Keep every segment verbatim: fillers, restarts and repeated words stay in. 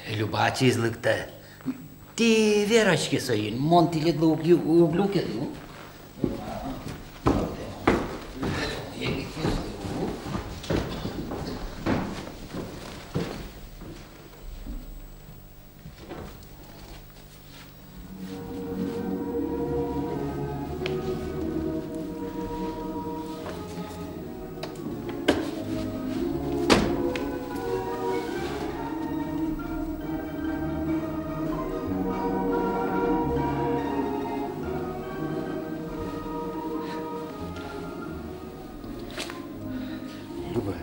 Люба ачиз лыктэ. Тӥ вераське соин, мон тӥледлы уг ю-, уг люкеты. Люба.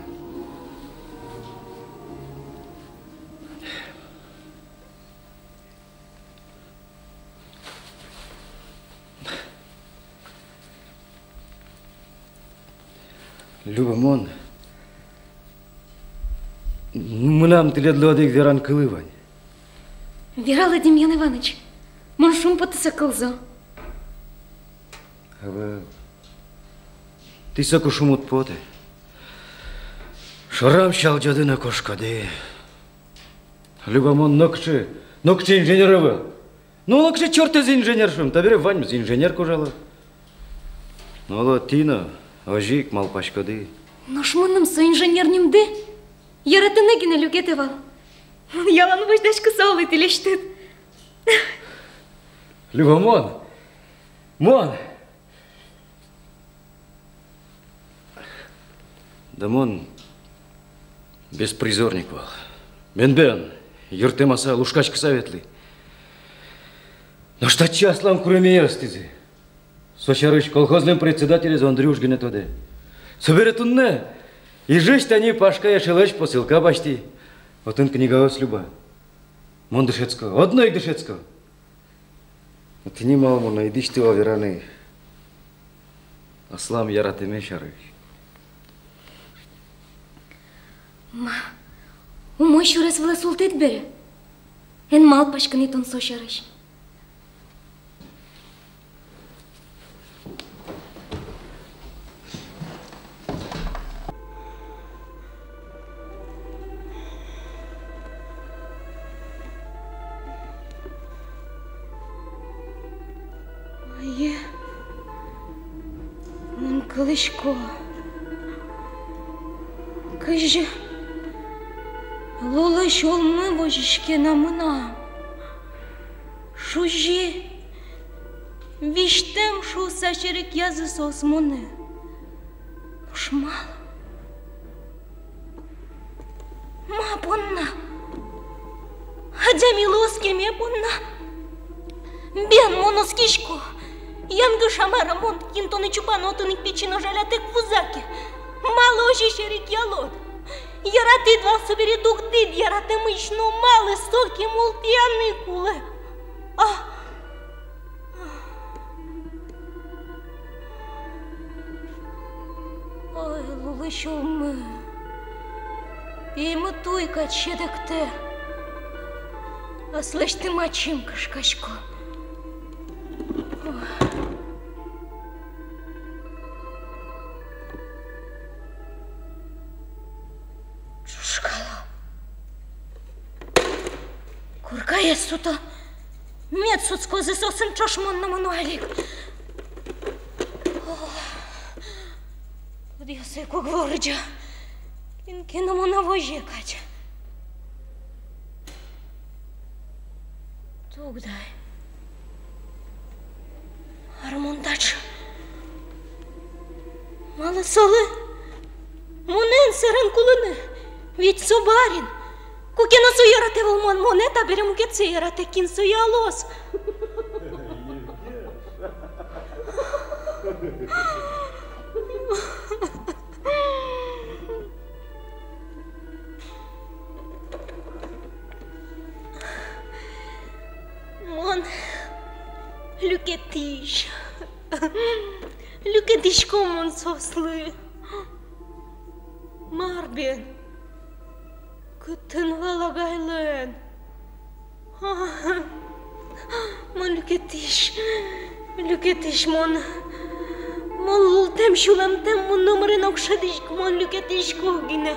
Люба, мон, ну, мынам тӥледлы одӥг веран кылы вань. Вералэ, Демьян Иваныч, мон шумпотыса кылзо. Ӧвӧл, тӥ соку шум уд потэ. Шорам сялӟоды но кошкоды. Люба, мон нокыӵе, нокыӵе инженер ӧвӧл. Ну, нокыӵе чёртэз инженер, шуом, табере ваньмыз инженер кожало. Но оло, тӥ но озьы ик малпаськоды. Нош мыным со инженер нимды яратыны гинэ люкетэ вал. Мон ялан возьдаськыса улӥ тӥлесьтыд. Люба, мон, мон. Да мон беспризорник вал. Бен-бен, йыртэмаса, лушкаськыса ветлӥ. Нош татчы аслам куремъёсы ыстӥзы. Со сярысь колхозлэн председателез Андрюш гинэ тодэ. Собере туннэ Ижысь тани Пашка эшелэсь посылка басьтӥ. Отын книгаос, Люба. Мон дышетско, одно ик дышетско. Тӥни малы мон ӧй дӥсьты вал вераны аслам яратэме сярысь. Ма, умой сюрес вылэ султӥд бере, эн малпаськы ни тон со сярысь. Ае, мон кылӥсько. Кызьы лулысь улмы возиське на мынам. Шузи визьтэм шуыса серекъязы соос монэ. Нош малы? Ма понна? Адямилы оскеме понна? Бен, мон оскисько. Янгыш-а, мар-а мон, кин тонэ чупаны отын ик пичи но жалятэк вузаке? Малы озьы серекъялод? Яратӥд вал, собере дугдӥд яратэмысь, но малы соку мултӥяны кулэ? А? Ой, лулысь улмы, пеймыт уй кадь сьӧдэктэ, аслэсьтым ачим кышкасько. Ой. Ӵушкало. Коркаез суто. Мед сутскозы соосын ӵош мон но мыно али ик. О, кудъёсыз ик уг ворӟо. Кин ке но мыно возе кадь. Дугды ай. Мар мон таӵе? Малы солы монэн сэрен кулыны? Ведь со барин. Куке но со яратэ вал мон, монэ, табере мукетсэ яратэ, кин сое алоз? Мон люкетӥсь. Люкетӥсько мон соослы. Мар бен? Кытын вал агайлэн? Мон люкетӥсь, люкетӥсь мон. Мон лултэм, сюлэмтэм, мон номырин огшоры дӥськ, мон люкетӥсько гинэ.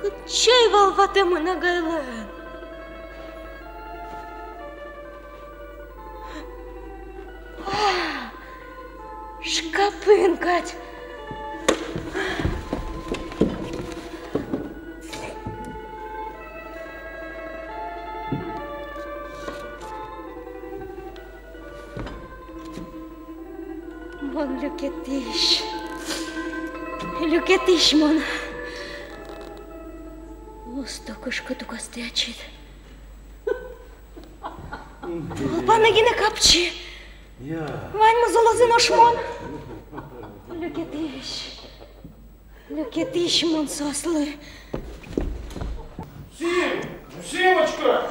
Кыт Чай вал ватэмын агайлэн. А, шкапын кадь. Мон люкетӥсь. Люкетӥсь мон. Усто кышкыт укостӥ ачид. Малпаны гинэ капчи. Я. Ваньмыз улозы, нош мон люкетӥсь. Люкетӥсь мон соослы. Сим! Симочка!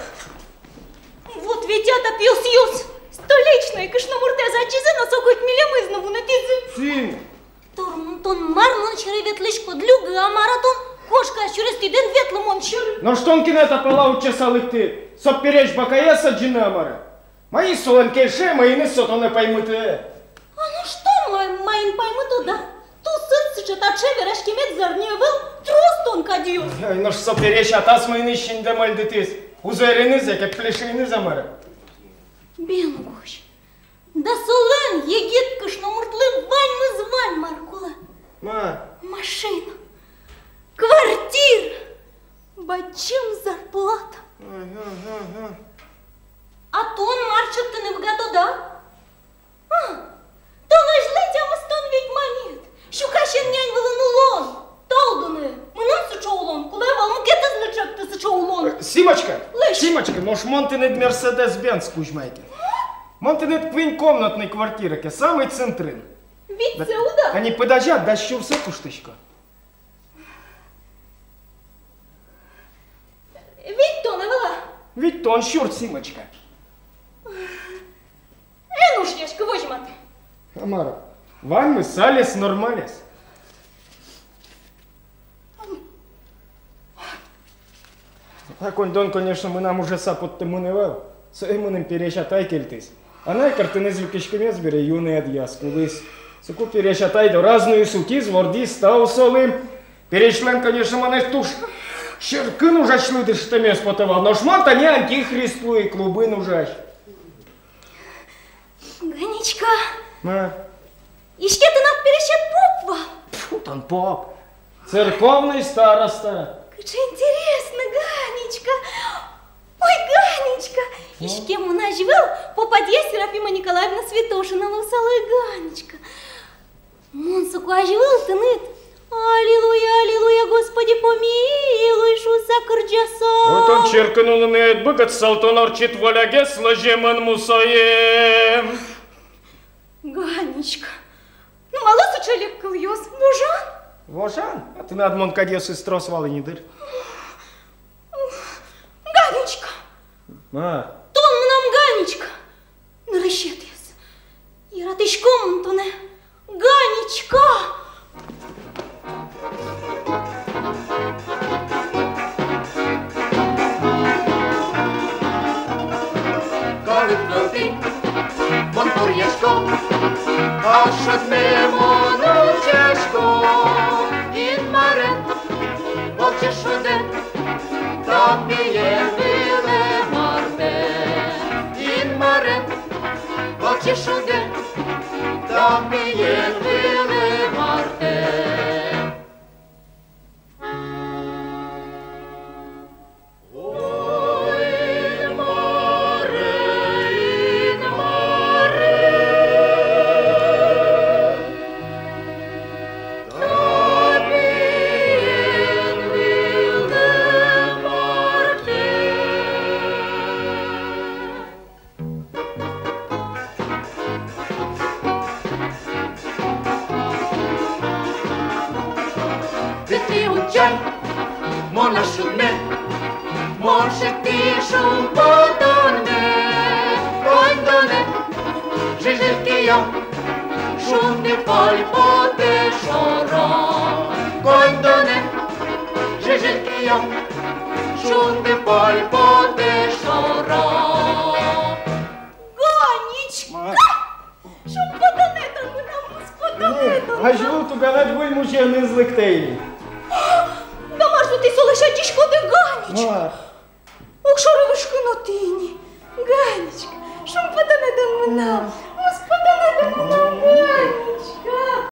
Вот ведь, а, та пиосъёс! Столичной кышномуртэз адӟизы но, соку ик милемыз но вунэтӥзы. Сим! Тор, тон мар мон сьӧры ветлӥськод, Люга-а, мар-а тон? Кошка сюрестӥд эн ветлы мон сьӧры. Нош тон кинэ та пала утчаса лыктӥд? Со пересь бакаез адӟыны-а, мар-а? Маин солэн кельше, маиныз со тонэ паймытэ? А нош тон ма-, маин паймытод-а? Тусыд сыӵе-таӵе, вераськемед зарни ӧвӧл, трос тон кадьёс. Ой, нош со пересь атас маиныз синде мольдытӥз? Узыреныз яке плешыеныз-а, мар-а? Бен угось. Да солэн, егит кышномуртлы, ваньмыз вань, мар кулэ. Ма? Машина, квартира, бадӟым зарплата. Ага, ага. А тон мар чектыны быгатод-а? А, толэзьлы тямыс тон ведь манет. Сюкасен нянь вылын улон. Тол дуны, мыным сыӵе улон кулэ ӧвӧл, мукетыз но чекты сыӵе улон. Э, Симочка! Лэсь! Симочка, нош мон тыныд Мерседес-Бенц кузьмай ке. Мон тыныд куинь комнатной квартира ке, самой центрын. Витьсэ уд-а? Тани пыдазяд дас сюрсэ куштӥсько. Витьтон ӧвӧл-а? Витьтон сюрс, Симочка. Эн ужъяськы, возьматы. А мар, ваньмыз салес, нормалес. А коньдон, конечно, мынам ужаса поттэмын ӧвӧл. Сое мыным пересь атай кельтӥз. Анай картэныз люкиськемез бере, юнэ ӧдъяз кулӥз. Соку пересь атай дораз нуиз, утиз, вордӥз, тау солы. Пересьлэн, конечно, монэ туж черкын ужась лыдысьтэмез потэ вал. Нош мон тани антихрист луи, клубын ужась. Ганечка. Ма? Иське, тынад пересед поп вал. Тьфу, тон поп. Церковный староста. Кыӵе интересно, Ганечка. Ой, Ганечка. М? Иське, мон азьвыл попадья Серафима Николаевна Святошина луысал, ой, Ганечка. Мон соку азьвыл тыныд: «Аллилуйя, аллилуйя, Господи, помилуй», — шуыса кырӟаса. Ой, тон черкын улыны ӧд быгатысал, тон ортчыт волягес лэземын мусоен. Ганечка, ну малы сыӵе лек кылъёс? Вожан? Вожан? А тынад мон кадьёсыз трос вал ини дыр. Ганечка! Ма? Тон мынам Ганечка! Нырысетӥез. Яратӥсько мон тонэ, Ганечка! Калык вылтӥ мон туръясько, ас шӧдме мон утчасько. Инмарен валче шудэ та пиен вылэ мартэ. Инмарен валче шудэ та пиен вылэ мартэ. Витьтӥ утчан мон ас шудме, мон шедьтӥ шумпотонме. Коньдонэ жижель киям, шунды пальпотэ шоры. Коньдонэ жижель киям, шунды пальпотэ шоры. Ганечка! Ма? Шумпотонэ тон мынам, муспотонэ тон мынам. Азьвыл туганад выль музъяныз лыктэ ини. Да мар со тӥ солы Сядиськоды, Ганечка. Огшоры выжыкы но тӥни. Ганечка, шумпотоно тон мынам.